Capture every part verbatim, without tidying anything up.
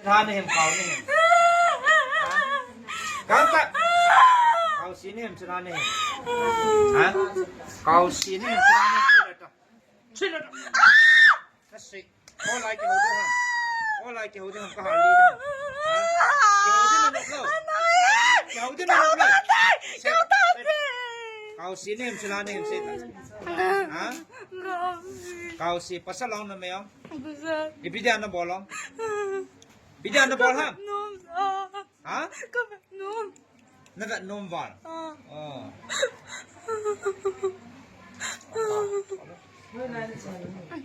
Chana hem, kau na hem. Ha? Kau ka. Kau si na hem, chana na hem. Ha? Kau si na hem, chana na hem. Chila ta. Chila ta. Kasi. Ko lai ke ho de ham. Ko lai ke ho de ham, ka ha li de ham. Ha? Ke ho de na lo. Ke ho de na lo. Kau si na hem, chana na hem, se ta. Ha? Kau si, pasal long na me ong. Ipi dia na bol ong. Ipi dia na bol ham. Nom sa. Ha? Ka vet nom. Na vet nom val. Ah. Oh.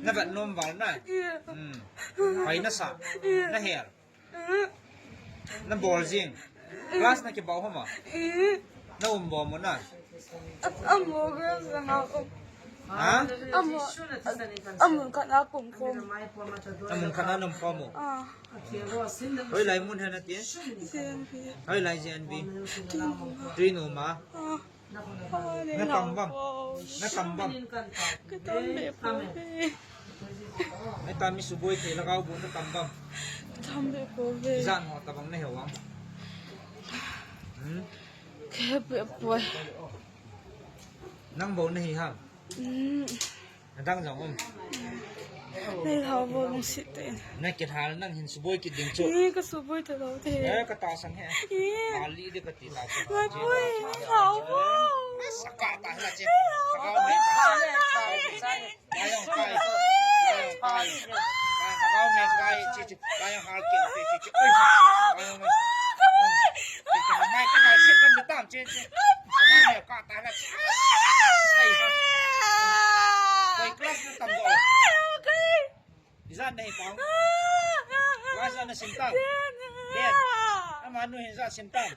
Na vet nom val na. Yeah. Hmm. Pai na sa. Yeah. Na hel. Mm. Na bol jing. Class na kibau ham a. Mm. Na um bom mo na. A, amo ka sa nga ko. Ha? Amo, amo ka na kum kum. Amo ka na num kum mo. Ah. Hoilai mun hena ti? J N V. Hoilai J N V? Trinoma. Trinoma. Ah. Na tam bam. Na tam bam. Ka tam be po ve. Na tam mi suboi te lagau bu na tam bam. Tam be po ve. Jan ho tabang na he wang. Hmm? Ka be po. Nang bo na hi ham. Hmm. Nadang jong um. Nei lhau vo lungset tah in. Na kithal nang hin suboi kit ding chu. Ih, ka suboi ta lou te. Eh, ka tahsan he. Ih. Mali de ka ti ta chu. Ngai poi, nei lhau vo. Saka ta la che. Nei lhau vo. Saka me. Kai jong kai. Kai jong kai. Kai jong kai. Kai jong kai. Chi, chi. Kai jong hal ke, chi, chi, chi. Oi. Kai jong kai. Ka boi. Chi, chi. Mai ka mai che kan de tam che, che. Ka ta na. Ai ha. Koi class na tam do. Ijat na hi pang. Class na sim tam. Ten. Ama nu hin ijat sim tam.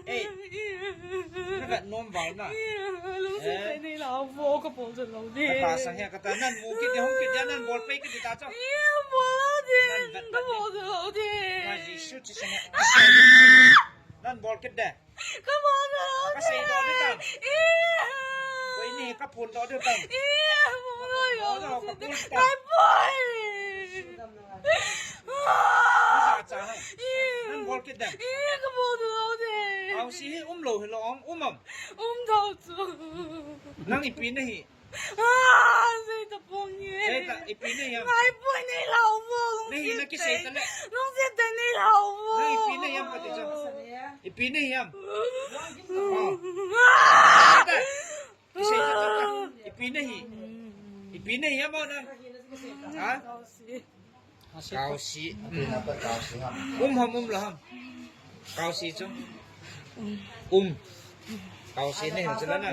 Eight. Na vet nom val na. Lungset tah in nei lhau vo, ka bol ta lou de. Ka tahsan he, ka ta nan mu kit de, hung kit de, nan bol pai kit de ta chu. Ih, bol de. Nan vet, ka bol ta lou de. Ka Jesu chi sanga. Nan bol kit de. Ka bol ta lou de. Ka sei doh de tam. Ih. Koi ni ka phun doh de tam. Ih, bol ta lou de. Ka phun doh de. Ngai poi. Sa cha ha. Ih. Nan bol kit de. Ih, ka bol ta lou de. Kau si hi um lou hi lo ong, um am. Um lou chu. Nang ipi na hi. Ah, sei ta pong e. Sei ta, ipi na hi ham. Ngai poi, nei lhau vo. Nei, na kisei ta le. Lungset tah in nei lhau vo. Nang ipi na hi ham ka ti chu. Ipi na hi ham. Oh. Ah. Kisei ta ta. Ipi na hi. Ipi na hi ham o nang. Ha? Kau si. Kau si. Um ham, um lou ham. Kau si chu. Um. Kau si nei ham chu la na.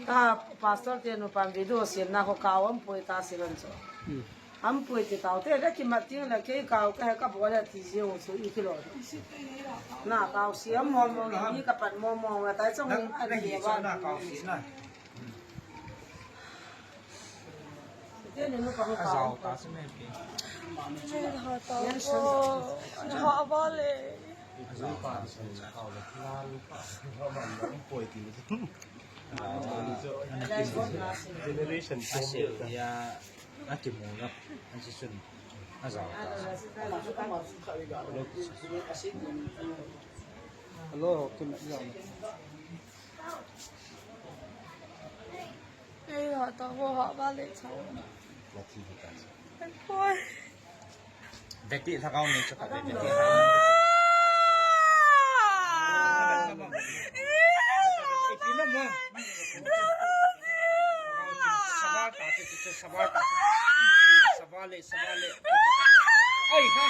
Ta pastor te nupa video siamna ko kau am poi ta silan chu. Hmm. Am poi ti tau te, le kimat ting le kei kau ka he ka bol le ti jeng u chu i kilo. Na kau si am mo mo ni ka pan mo mo wa tai chong. Na, a na hi ni chu wa na kau si na. Te ni nu pa kau. A jao ta si me pi. Ni ha ta ko. Ha ba le. A jao ta si me kau le. Poi ti. Generation. A si ya. A kimu na, a si sun, a jao ta. Hello, kim na jao. Ei, ha ta, wo ha ba le cha. Beti thakau ni chu ka beti. Ipi na mo. Sabal ta, sabal ta. Sabal le, sabal le. Ai ha.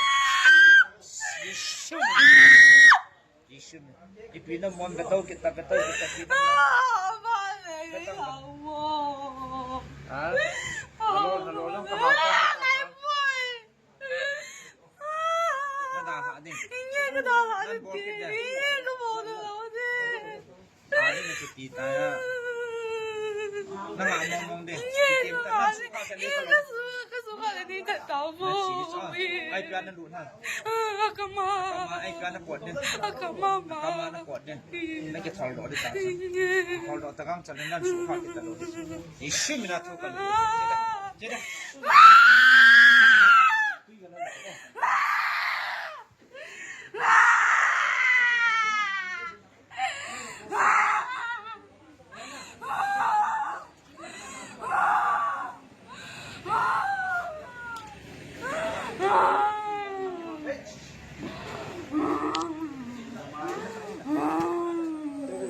Yeshua. Yeshua. Ipi na mo, beto kita, beto kita, kita. Ha? Nalo, nalo lang ka. Nadalha ding. Inge, nadalha ding. Nan bol kit ding. Inge, kabol talou ding. Adi na kiti ta ya. Nang Mong mong de. Ye, Kitim ta, mama, nan suka ka le ye, kale. Ka suka, ka suka le ni ta tao mo. Na chi sa. Ai pia na lu na. Ah, kama. Kama, ai pia na pot ne. Ah, kama, ma. Kama na pot ne. Na kithol doh di ta sa. Ye. Thol doh ta gang cha le nan suka kita lu di. Ishi mina thu ka lu. Jeda. Jeda.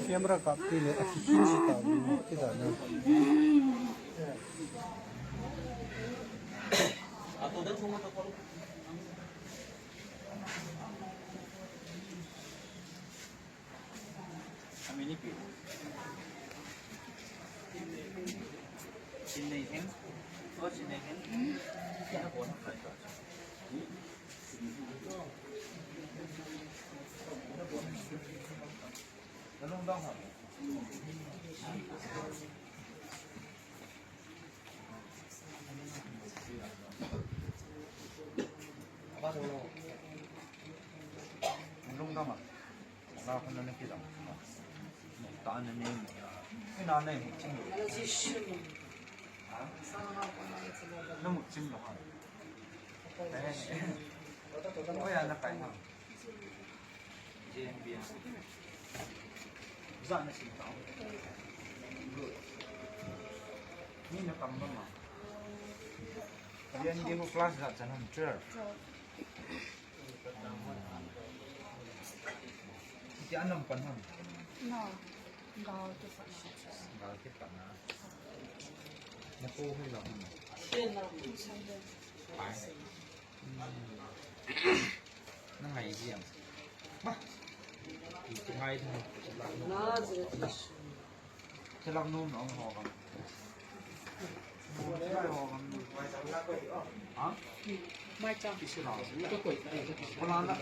Camera kappi le, akikhin si ta, kidana. Lungdam a. Ala khun na kidam. Ta na ni. Ina nei mu chim. Na mu chim lo ha. Oi, ana kai ha. J N B a. Za na sim ta. Good. Ni na kam ba ma. J N B ko class za chan ham, twelve. Ti anam pan ham. No. Gal te pan. Gal te pan na. Na ko hui la ham. Pai. Na ngai ji am. Ma. Ti ngai thang. Chalak nom na ong ho kam. Ho kam. Ha? Mai chang. Ti si la. Ko la na.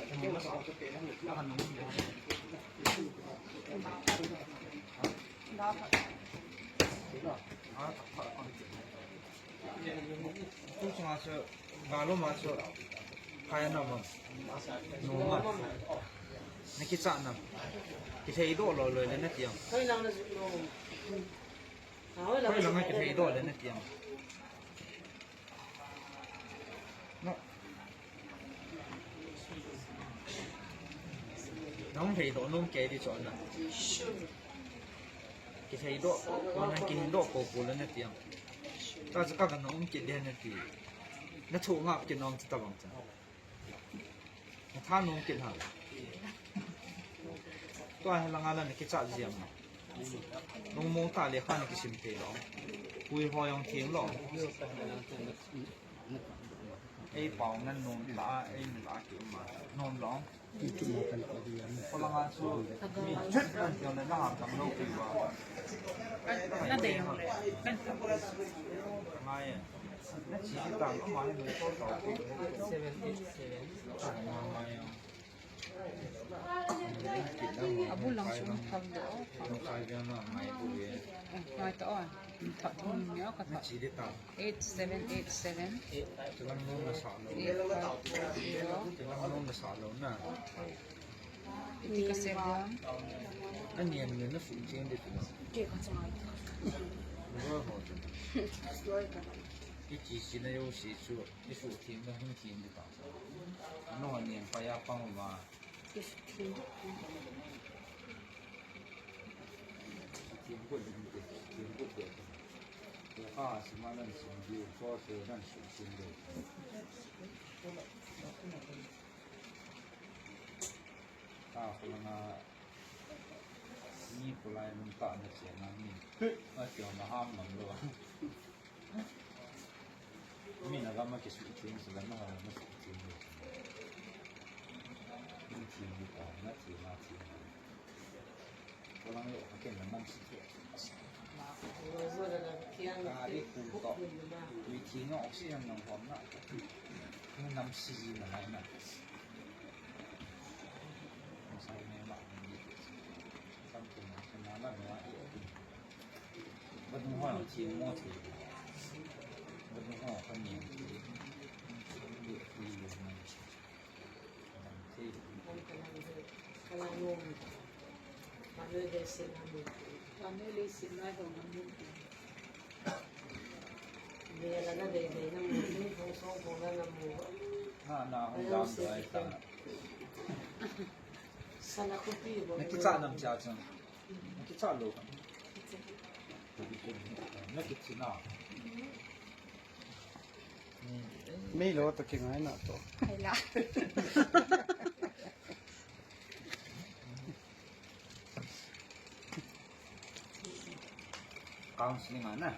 Na kan nom. Tu chunga chu, galo ma chu, phai na ma, nu ma, na kicha na, kithei doh loi loi le na tiam. Hoi lang na kithei doh le na tiam. Na, nong thei doh nong kei di chon na. Kithei doh, ko na kihin doh ko ko le na tiam. Ta cha ka ka nong kei di na ti. Na thu ngap kei nong cha ta bang cha. Na tha nong kei ha. Tua hi langa la na kicha jiam na. Nung mong ta le kha na kisim thei lo. Pui ho jong thim lo. Ei pau nan nom ta, ei mi la ki ma. Nom lo. Ko langa chu mi chut an tiang na na ha tam lo ki wa. Na de jong le. Ngai. Na chi ta ma ni ko ta. Seven eight seven. Abu lang sum tham do. Eh, ngai to, ah. Thak thum ni ka thak. Eight seven eight seven. Eight five zero. Iti ka save dia. Iti sina yo si su, isu thim na hung thim di ta. No nian pa ya pang ma. Min a gam a kisuhtheng, suhtheng na hoi, na suhtheng lo. Min theng lo ta, na theng, na theng lo. Ko lang lo, ka ken na nam si thei. Ka di ku to. Tui theng na oxygen nang hom na. Nam si na lai na. Masai me ma. Sam theng na, na la no a. Na, na, hung dam doi ta. Sana kopi bo. Na kicha nam cha chang. Na kicha lo. Na kichi na. Mei lo to kingai na to. Hai la. Counseling ana.